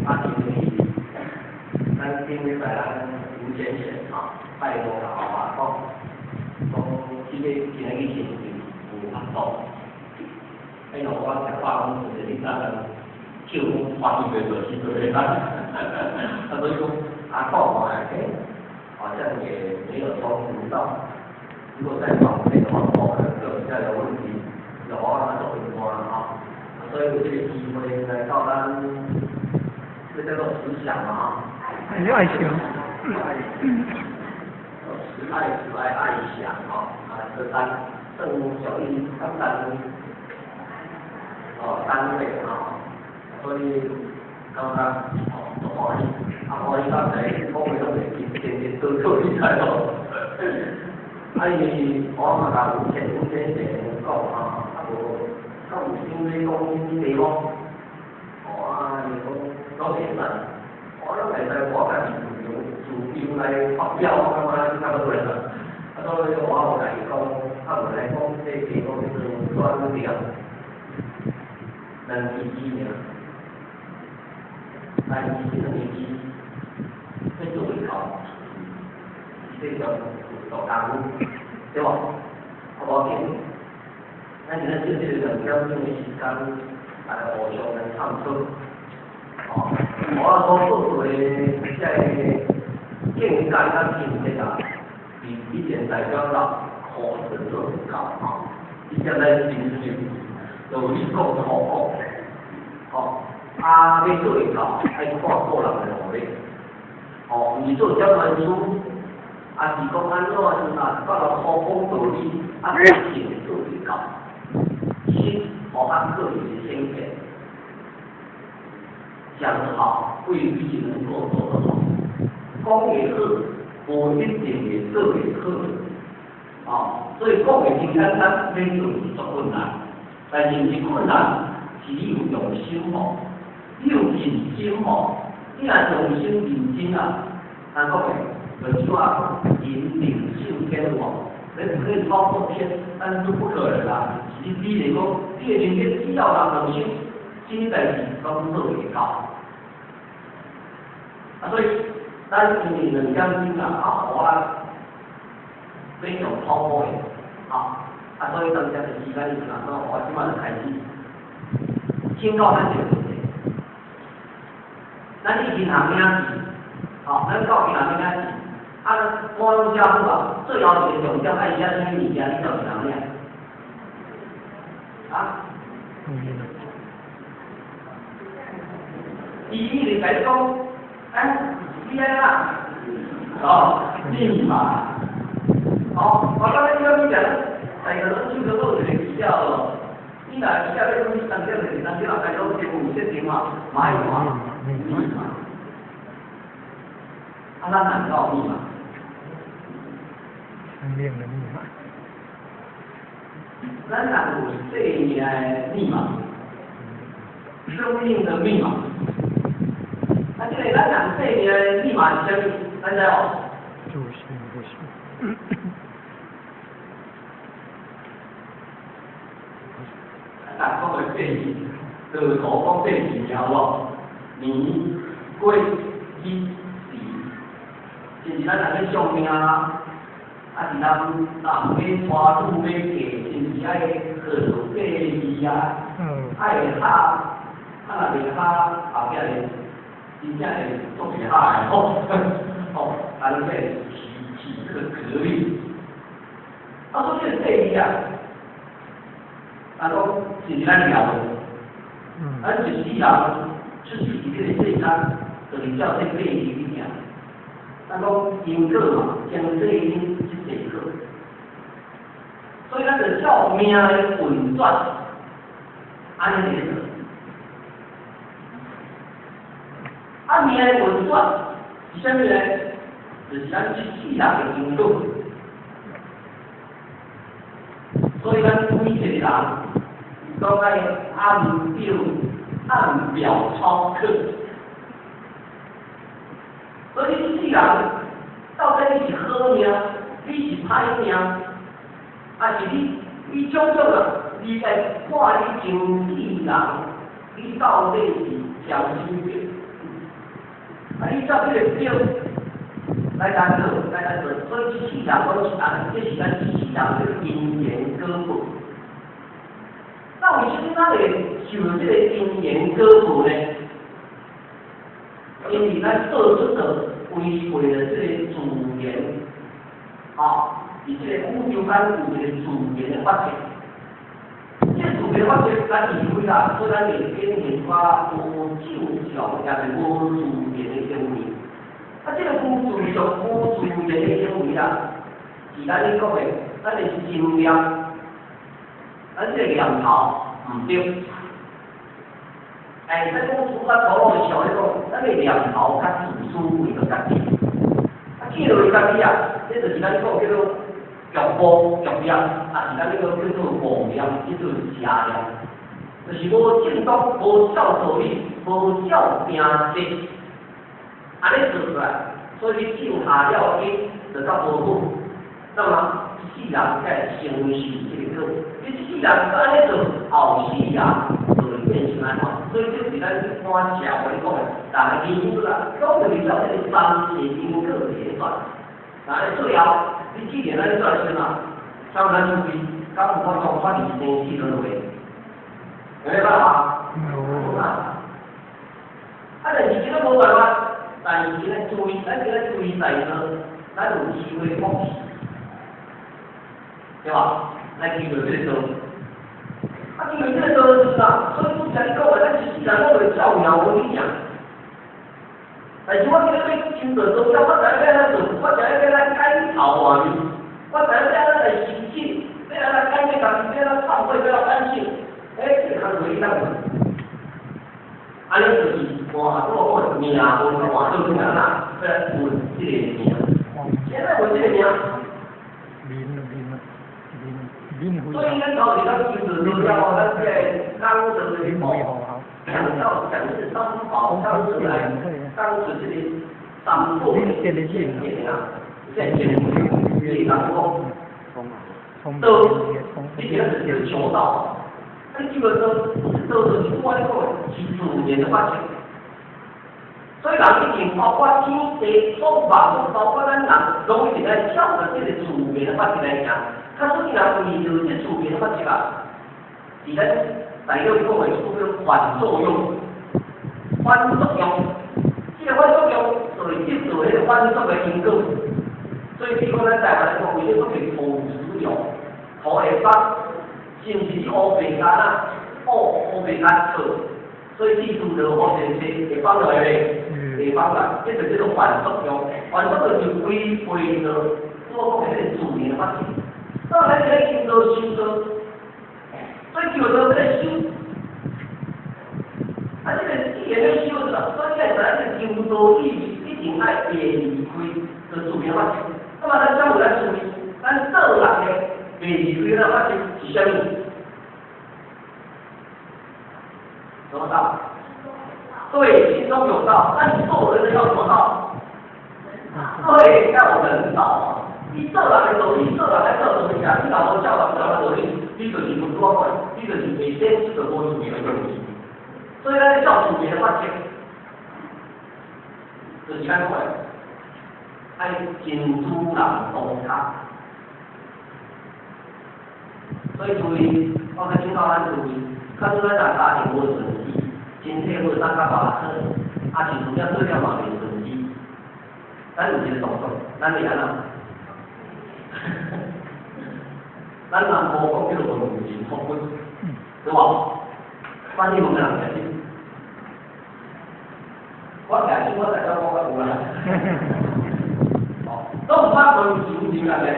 啊，因為咱頂禮拜咱吳淺淺吼，拜五共我講，講這個今仔日星期有法度，哎喲，我食飽攏做者你早陣笑講翻譯袂做是對的，啊，所以講啊講看欸，好像也沒有衝突到。如果再往內的話，我可能就比較有問題，有啊，那就很多了啊。所以有這個機會來到咱，這個叫做慈祥嘛哈。愛祥。慈愛慈愛愛祥吼，啊，這單算屬於簡單哦單位吼，所以感覺哦足歡喜，啊歡喜到在講話攏會天天都做起來咯。啊，因為我嘛共吳淺淺講吼，啊無，敢有想欲講啥物地方？哦啊，伊講攏會使，我攏會使，我家己自由自由來發表，我感覺較好咧啦。啊，所以我有共伊講，啊無來講這地方叫做轉掉，兩字字爾，但是這兩個字欲做會到，這叫做功夫，對無？啊，無要緊，咱今仔借這個2點鐘的時間，來互相來探討。哦，我所做的這個見解較深切啊，比以前代表到可能做會到吼。以前咱真是道理講粗講，吼，啊，欲做會到，愛看個人的努力。哦，毋是做講員書，啊是講按怎啊，我來粗講道理，啊，真正做會到。其實，哦，按個人的淺見，講得好未必能夠做得好，講會好，無一定會做會好。哦，所以講會真簡單，欲做是足困難。但是毋是困難，是你有用心無？你有認真無？你若用心認真啊，咱講的有句話，引領勝天無？你可以操作天，但是不可能啊！是你比如講，你的人格只要人用心，啥物代誌攏做會到。啊，所以咱因為2點鐘啊，啊，予咱欲用跑步的，啊，啊，所以當時的時間就是說，我這擺就開始，請教咱一個問題：咱去銀行領錢，吼，咱到銀行領錢，啊，我攏寫好啊，最後一個重點愛寫啥物物件？你到銀行領？啊？伊一直共你講，哎，你愛哪？哦，密碼。哦，我感覺你講物件，大家攏手頭攏有一個資料咯。你若資料欲講你當點就是當點，若開攏全部有設定嘛，嘛有啊，密碼。啊，咱哪有密碼？生命的密碼。咱人有生命的密碼，生命的密碼。啊，這個咱人生命的密碼是啥物？咱知無？住心不行。咱講的姓名，就是土講姓名，好無？年、月、日、時，是毋是咱人咧相命啊？啊是人人欲娶女欲嫁，是毋是愛學八字啊？愛會敲，啊若袂敲，後壁會真正會做袂下的吼，吼，啊，你這起起這個革命，啊，所以這個八字啊，啊講是毋是咱掠的？咱一世人出世佇這個世間，就是照這八字去行。咱講因果嘛，前世因，這世果。所以咱就照命的運轉，按呢來做。啊，命的運轉是啥物呢？就是咱這世人的因果。所以咱每一個人攏愛按表按表操課。所以這世人到底你是好命，你是歹命，還是你種種啊？你愛看你前世人，你到底是調啥物？啊，你照這個表來咱做，來咱做，所以這世人攏是按呢，這是咱這世人的因緣果報。那為啥物咱會受這個因緣果報呢？因為咱做出的違背了這個自然，吼，佇這個宇宙間有一個自然的法則。這個自然法則咱離開啦，所以咱會變成一寡無正常，也是無自然的行為。啊，這個無正常、無自然的行為啦，是咱咧講的，咱的心念，咱這個念頭毋對。哎，咱講出較粗魯的常咧講，咱的念頭較自私為著家己。啊，見著家己啊，這就是咱講叫做局部局念，啊是咱呢個叫做妄念，叫做邪念，就是無正當、無照道理、無照定則，按呢做出來，所以你種下了因，就較無好。那麼一世人才會承受這個果。你一世人閣按呢做，後世人就會變成按怎？所以這是咱一般社會講的，人的因果啦，攏就是照這個三世因果來轉。那最後，你既然按呢轉先啊，像咱出去，敢有法度脫離生死輪迴？有沒辦法？無辦法。啊，但是這個無辦法，但是呢，注意，咱這個注意在呢，咱有機會放棄，對吧？來記住這個道。啊，因為這個道是啊，所以拄才你講的，咱一世人攏會照命無理啊。但是我今日欲修道道，我知影欲按怎做，我知影欲按怎改頭換面，我知影欲按怎來修正，欲按怎改變家己，欲按怎懺悔，欲按怎反省，欸，這個工課你當做。按呢就是換，我講命運換做啥啦？欲來問這個命，現在問這個命。所以咱頭一工修道了後，咱這個講道的哦，講到講是三寶講出來，講出這個三寶的現現啊，現現，伊人講，道，你今仔是求道，你求的道，道就是我咧講的，是自然的法則。所以人一定包括天地草木，包括咱人，攏一定愛照著這個自然的法則來行。假使你若違著這自然的法則啊，是咱大陸講的叫做反作用，反作用，這個反作用就會得到彼個反作的因果。所以，比如講咱台灣來講，為啥講叫土石流、土會崩，是毋是烏白干啊？烏烏白干錯，所以地主就好前車會崩落來袂？會崩來，這就叫做反作用。反作用就違背著我講的彼個自然法則。那咱這個修道修道，所以叫做這個修。啊，這個既然咧修了，所以咱這個修道意義一定愛會離開這自然法則。那麼咱怎有來注意？咱做人的袂離開的法則是啥物？什麼道？對，心中有道。那你做人的要什麼道？對，要有人道啊！你做人的道理，做人愛做道理啊！你若無照人做人道理，你就是無拄仔講，你就是袂顯出個無自然的東西。所以咱照自然的法則，就是咱講的，愛真主人當家。所以注意，我欲請教咱注意，假使咱若家庭無順意，身體好，咱較別人好，啊是事業做了嘛袂順意，咱有一個動作，咱會按怎？咱南部講叫做問神託骨，對無？反正問人舉手，我舉手，我大家講較有啦。哦，攏毋捌問神就人舉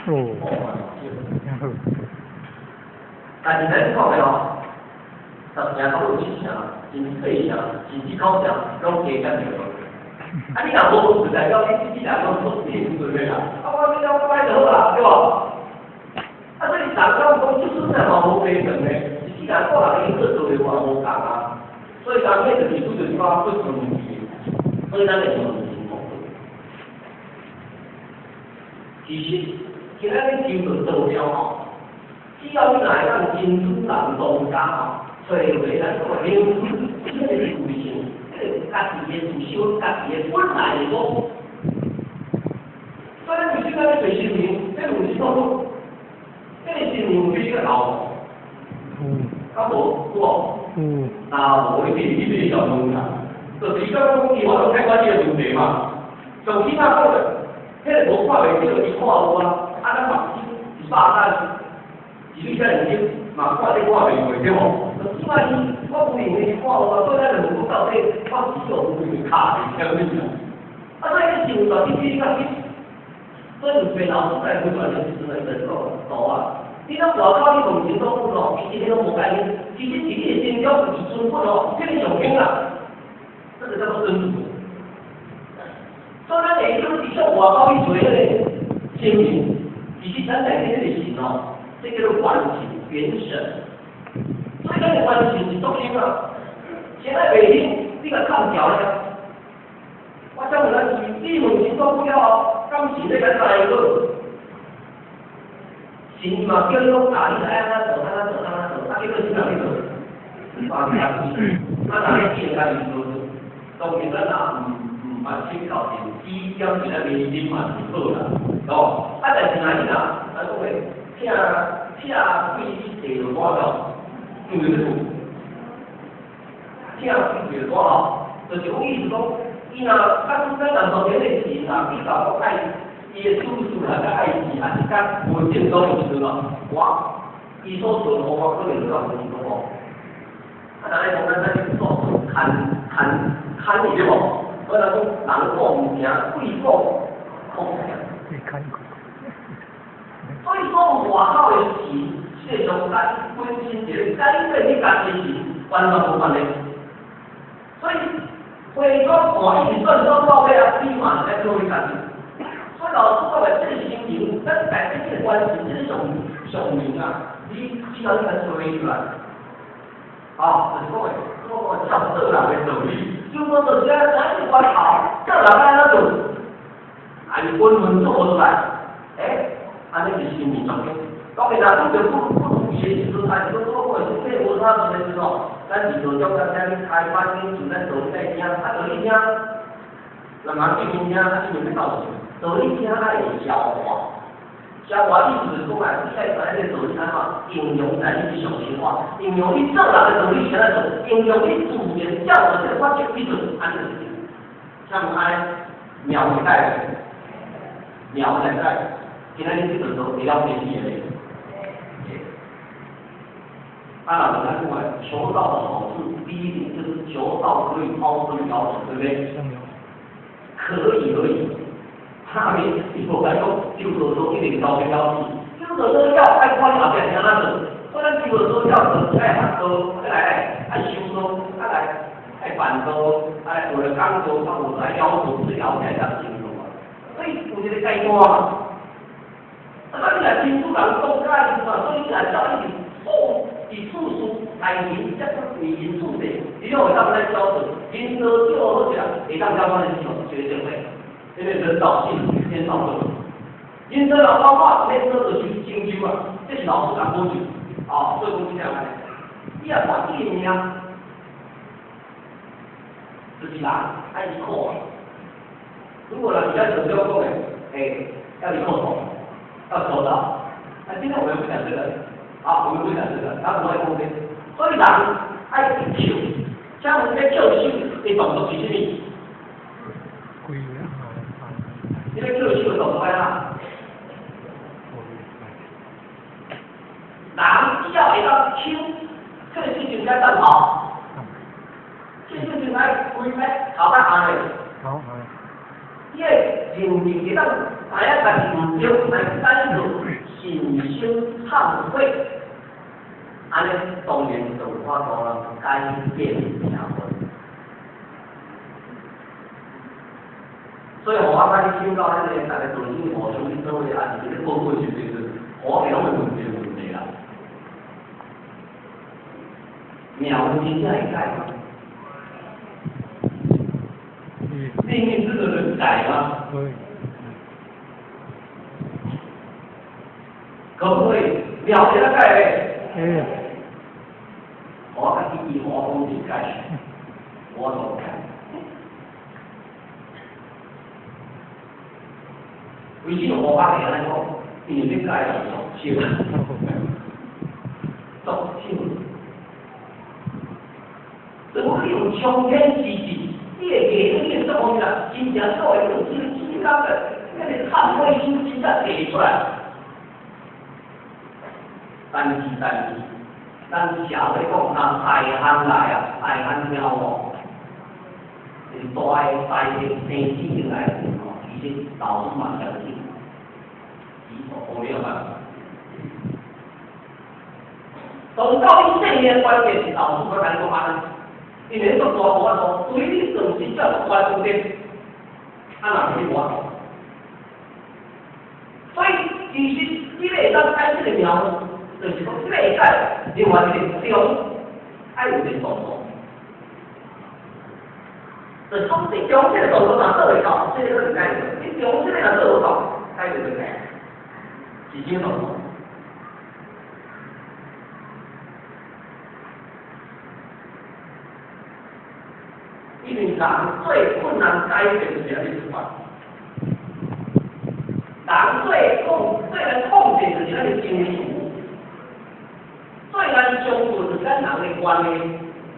手。哦。但是咱講的哦，十成攏有七成，甚至八成，甚至九成，攏加減著。啊，你若無就代表你這世人攏出天對袂啦？啊，我你了擺就好啦，對無？啊，所以人講講，就算嘛無白長的，一世人個人因果做的嘛無仝啊。所以人彼就是拄著一寡不順意，所以咱會問神託骨。其實，今仔日修道道了吼，只要你若會當真主人當家吼，找回咱個靈魂，這個自性，這個家己的自修，家己的本來的我。所以咱為什麼欲揣神明？這問是講，這個神明有比你較老？敢無？有無？有。若無，你就問啦。就是伊感覺講伊話攏解決這個問題嘛。上起碼講的，彼個無看袂著，伊看有啊。啊，咱目睭是肉眼，是你遮爾睛嘛看這看袂過，對無？就起碼伊，我有閒伊看有啊，所以咱就問講到底，我只有有閒卡佇啥物啊？啊，所以你想到你比較緊，所以有濟老師在回轉的時陣，伊就講道啊。你攏外口你問神說佛哦，其實彼攏無改變，其實是你的心中一尊佛哦，彼個上興啦，這個叫做真如。所以咱會用佇向外口去揣彼個神明，其實咱內底彼個神哦，這叫做原神元神。所以咱的原神是足興啊，現在袂興，你共崁牢咧。我請問咱是，你問神說佛了後，敢是欲共答應好？神嘛叫你講啊，你愛按怎做，按怎做，按怎做，啊，結果神人去做，放家己，啊，若你見家己做，當然咱也毋捌請教神，只點是咱迷信嘛是好啦，哦，啊，但是若你若咱講的疼疼鬼你地就大了，因為你疼鬼地就大吼，就是講意思講，伊若假使咱人當然的神啊，比較講愛。伊的處事啊，較愛是，還是較無正當的時陣咯，我伊所做的方法可能就較無正當哦。啊，若咧講咱咱去做牽牽牽伊對無？我若講人講毋聽，鬼講空聽。所以說外口的神，實際上咱本身一個改變你家己的神，完全無關係。所以回轉看一直轉轉到尾啊，你嘛是咧做你家己。所以老師講的這個心靈，咱改變這個關係，這個上上面啊，你只要你來追出來，啊，就是講的，我講照做人的道理，就講就是按咱這關頭，做人愛按怎做，啊，伊穩穩做出來，欸，按呢是心靈上面。當然啦，拄著不如意的時陣，還是講我講的身體無差的時陣哦，咱是就中間遮去開發經，就咱道理愛聽，啊道理聽，人人對面聽，啊對面欲鬥啥？道理聽愛會消化，消化意思就是講啊，你愛知影這個道理按怎應用在你日常生活，應用你做人的道理是按怎做，應用你自然照著這個法則去做，按呢就是。像按呢苗會改，苗會改，今仔日這個都會曉飛起的。啊，老師講求道的好處，第一點就是求道可以拋諸腦後，對不對？可以而已。下面伊無來講，求道說一定交不了死，求道說了愛看你後壁是按怎做，所以咱求道說了就是愛學道，愛來愛修道，愛來愛辦道，愛學來講道，啊有來了道，了才會當成道啊。所以有一個階段嘛。啊，咱你若清楚人講解嘛，所以你若照一直做，佇處事待人，才為人處事，你攏會當來教導，人道做好勢，會當教阮的時候，絕對會。這個人道性，天道德。人道老方法，天道就是成就啊，這是老師共保證。啊，所以講真正安呢，你若看你的命，就是人愛依靠。如果人家就這樣講的，欸，要依靠什麼？要求道。啊，今天我們不講這個，啊，我們不講這個，咱無愛講這個。所以人愛去求，請問這叩首的動作是啥物？你咧叩首的動作按怎？人只要會當手，這個事情才當好。這個事情愛規愛頭較紅的。好。伊個認定會當知影家己毋對，來改做信心懺悔，按呢當然就有法度啦，改變命運。所以，予我甲你想到彼個，逐个道理互相去做伙，也是咧報告時陣，我會攏會問一個問題啦。命運真正會改嗎？命運真的能改嗎？可不可以？秒給他改咧？嗯。我家己伊我講是改，我都改。为什麼500個安呢講？因為欲改是足少，足少。如果你有衝天之志，你會記你的作風啦，真正做會用這個真感的，那個懺悔心真正提出來。但是，咱社會講，若大漢來啊，大漢聽無？是大的大的生死來吼，其實老師嘛相信，伊無了嘛。當到你生命關鍵是老師，我共你講按呢，因為你做大無法度，對你上真正大的問題，啊若是無法度。所以其實你會當改這個苗，就是講你會改另外一個中，愛有一個動作。就是講你中這個動作若做會到，這個就改變；你中這個若做無到，改變就改。是啥動作？因為人最困難改變就是按呢出發，人最難控制就是咱的情緒，最難相處就是咱人的關係，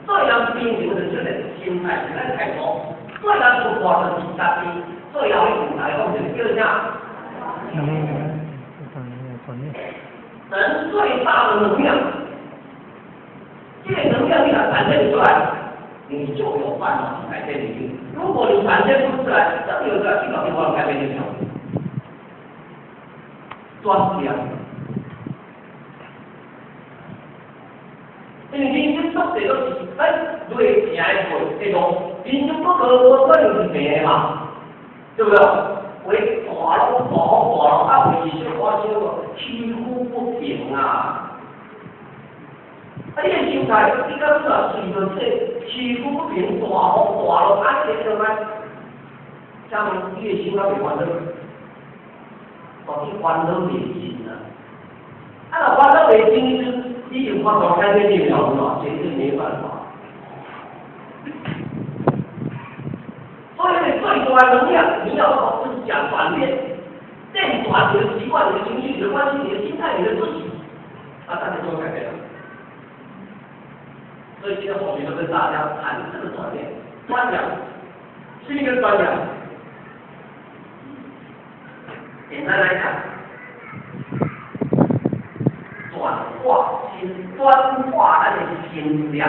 最難平衡就是咱的心態，是咱態度，最難突破就是家己，最後的問題講就是叫啥？人最大的能量，這個能量你若展現出來，你就有辦法去改變命運。如果你展現不出來，這有個去搞地方改變命運。轉念，因為人生足濟攏是咱累行的過的路，人生不可無可能是平的嘛，對不對？有大浪大風大浪，啊有是小可小可起伏不平啊。啊，你的心態，你敢若隨著這個起伏不平、大風大浪，啊，你會怎麼？請問你的心敢袂煩惱？哦，你煩惱袂盡啊！啊，若煩惱袂盡，你有法度改變你的頭腦，絕對沒辦法。所以，最大的能量，你要靠自己講轉變，變轉你的習慣、你的情緒、你的關係、你的心態、你的自己，啊，大家就會改變了。所以今天後面就跟大家談這個轉變，轉念，是一個轉念。簡單來講，轉化心，轉化咱的心念。